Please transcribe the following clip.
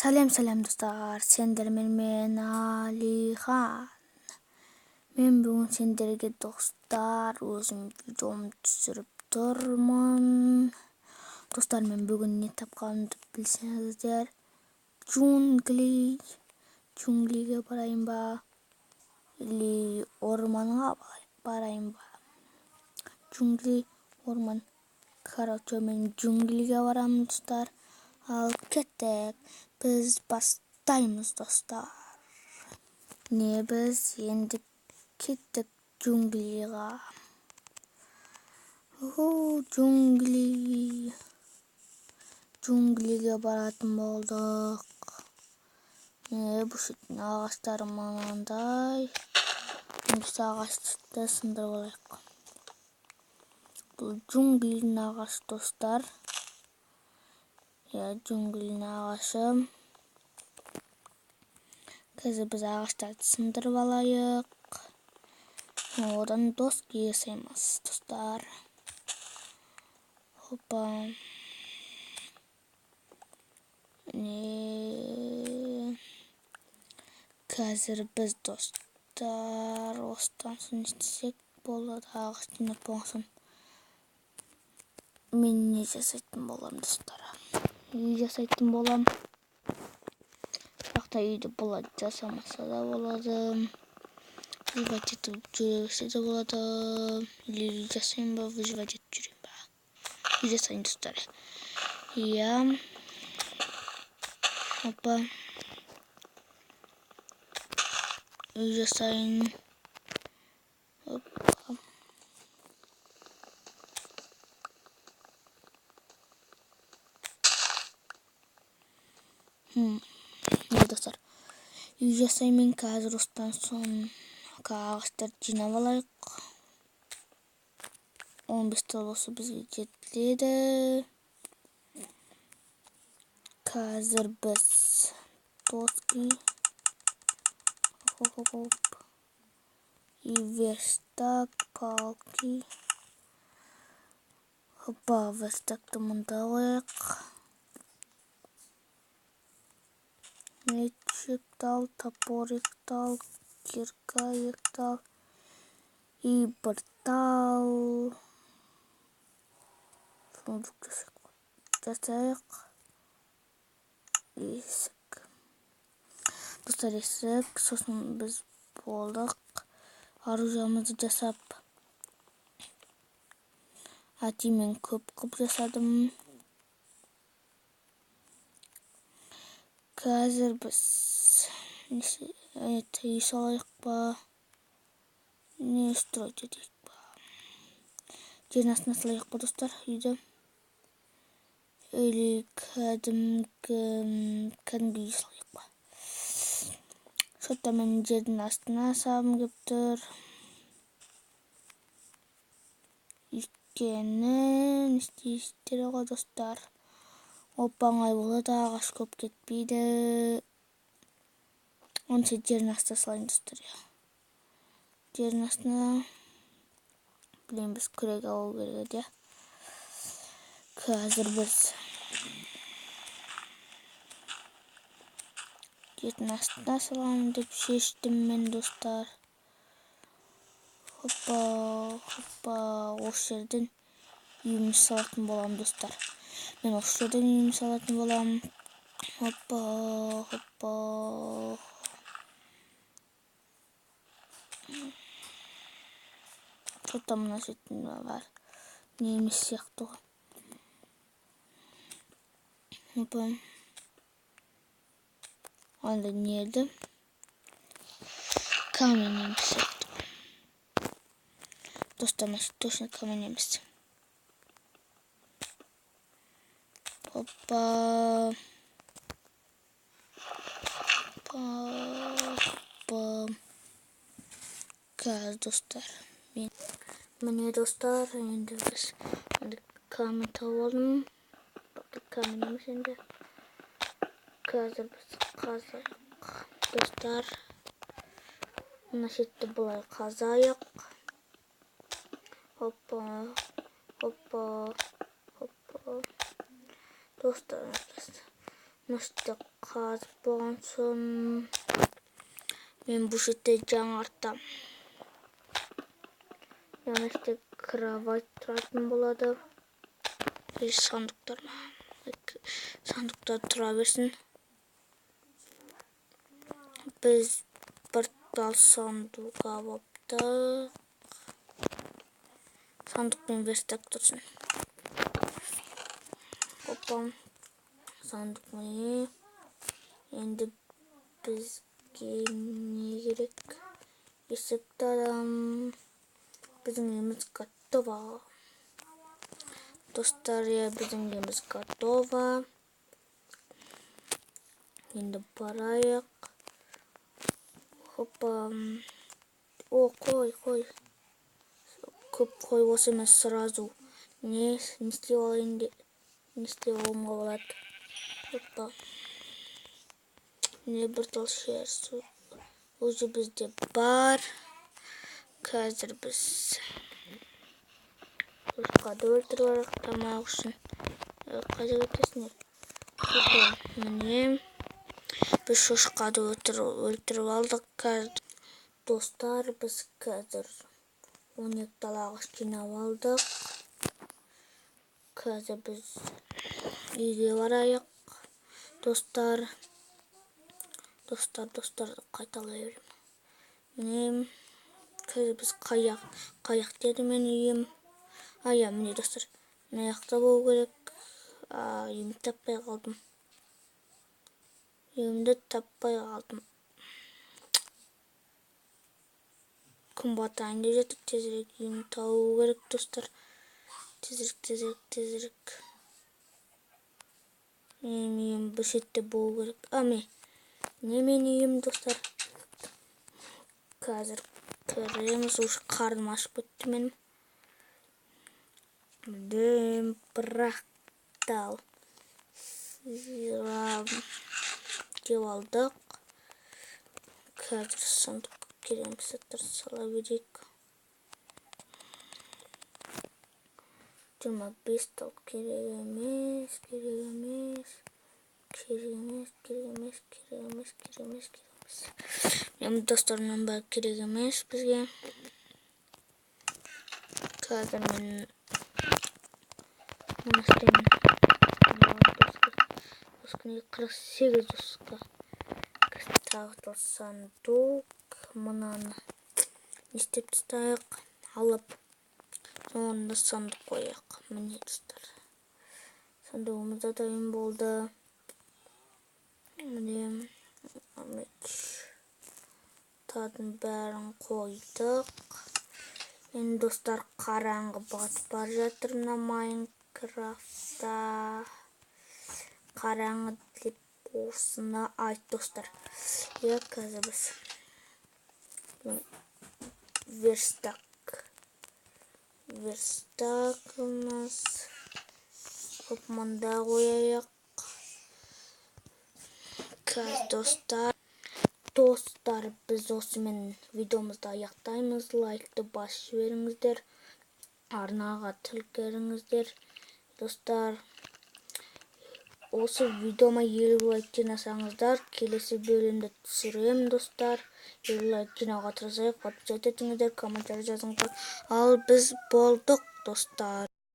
Сәлем, сәлем, достар! Сендермен мен, Алихан. Мен бүгін сендерге, достар, өзім видеомды түсіріп тұрмын. Достар, мен бүгін не тапқанымды білсеңіздер, джунгли, джунглиге барайын ба или орманға барайын ба? Джунгли, орман. Короче, мен джунглиге барамын, достар. Ал кеттік, біз бастаймыз, достар. Не, біз енді кеттік джунглиға. Уху, джунгли, джунглиге баратын болдық. Не, бұл шеттің ағаштары мынандай. Біз ағашты сындырып алайық. Бұл джунглидің ағашы, достар. Иә, джунглидің ағашы. Қазір біз ағаштарды сындырып алайық, одан доски жасаймыз, достар. Хопа, міне, қазір біз, достар, осыдан соң не істесек болады? Ағаш жинап болған соң мен не жасайтын боламын, достар? Үй жасайтын боламын. Бірақ та үйді бұлай жасамаса да болады, выживать етіп жүре берсе де болады. Или үй жасайын ба, выживать етіп жүрейін ба? Үй жасайын, достар, иә. Опа, үй жасайын. Опа. Не, достар, үй жасаймын қазір. Осыдан соң ағаштарды жинап алайық. 15 тал болса, бізге жетеді. Қазір біз доски, хоп, хоп, хоп, и верстак, палки. Хопа, верстакты мында қояйық. Меч екі тал, топор екі тал, кирка екі тал и бір тал сундук жасайық. Есік, достар, есік. Сосын біз болдық оружиемызды жасап. Әти, мен көп қылып жасадым. Қазір біз үй салайық па, не строить етейік па? Жердің астына салайық па, достар, үйді или кәдімгі үй салайық па? Что-то мен жердің астына салғым келіп тұр, өйткені не істейсіздер ғой, достар, оп оңай болады, ағаш көп кетпейді. Онша жердің астына салайын, достар, иә, жердің астына. Блин, біз күрек алу керек еді, иә. Қазір біз жердің астына саламын деп шештім мен, достар. Хоппа, хоппа, осы жерден үйімді салатын боламын, достар. Мен осы жерден үйімді салатын боламын. Хоппа, хоппа. Что-то мына шетінде бар не емес сияқты ғой. Опа, анда не еді? Камень емес сияқты ғой, достар. Мына точно камень емес. Опа, опа. Қазір, достар, мен, міне, достар, енді біз камень тауып алдым. Камень емес енді. Қазір біз қазайық, достар. Мына шетті былай қазайық. Опа, опа, опа. Достар, Мына қазып болған соң мен бұл жерде жаңартам. Мына жерде кровать тұратын болады. Сандықтар ма? Сандықтар тұра берсін. Біз бір тал сандық алыптық. Сандық пен верстак тұрсын. Опа. Сандық міне. Енді бізге не керек? Есікті адам. Біздің үйіміз готово. Достар, иә, біздің үйіміз готово. Енді барайық. Хопа. О, қой, қой. Көп қой болса мен сразу не істеп алайын де, не істеп алуымға болады. Хопа. Не бір тал шерсть уже бізде бар. Қазір біз шошқады өлтіріп алайық тамақ үшін. Қайда кетесіңдер? Хопа, міне. Біз шошқады өлтіріп алдық. Қазір достар, біз қазір 12 тал ағаш жинап алдық. Қазір біз үйге барайық. Достар, достар, достар, қайталай беремін. Міне, қазір біз қаяқ деді мен үйім. А, иә, міне достар, мына жақта болу керек. А, үйімді таппай қалдым. Үйімді таппай қалдым. Күн батайын деп жатыр. Тезірек үйімді табу керек, достар. Тезірек, тезірек, тезірек. Менің үйім бір шетте болу керек. А, міне. Не менің үйім, достар. Қазір кіреміз. Уже қарным ашып кетті менің. Бірден бірақ тал жеп алдық. Қазір сандыққа кереміз заттар сала берейік. 25 тал керек емес, керек емес, керек емес, керек емес, керек емес, керек емес, керек емес. Енді достар, мынаның бәрі керек емес бізге. Қазір мен мұны істеймін. 48 доска. Тағы да сандук. Мынаны не істеп тастайық, алып соңында сандық қояйық. Міне достар, сандығымыз да дайын болды. Міне тадың бәрін қойдық. Енді достар, қараңғы батып бара жатыр мына Майнкрафтта. Қараңғы деп осыны айт, достар. Иә, қазір біз верстагымыз хоп мында қояйық. Қазір достар, біз осымен видеомызды аяқтаймыз. Лайкты басып жіберіңіздер, арнаға тіркеліңіздер. Достар, осы видеома 50 лайк жинасаңыздар, келесі бөлімді түсіремін, достар. 50 лайк жинауға тырысайық. Подписаться етіңіздер, комментарий жазыңыздар. Ал біз болдық, достар.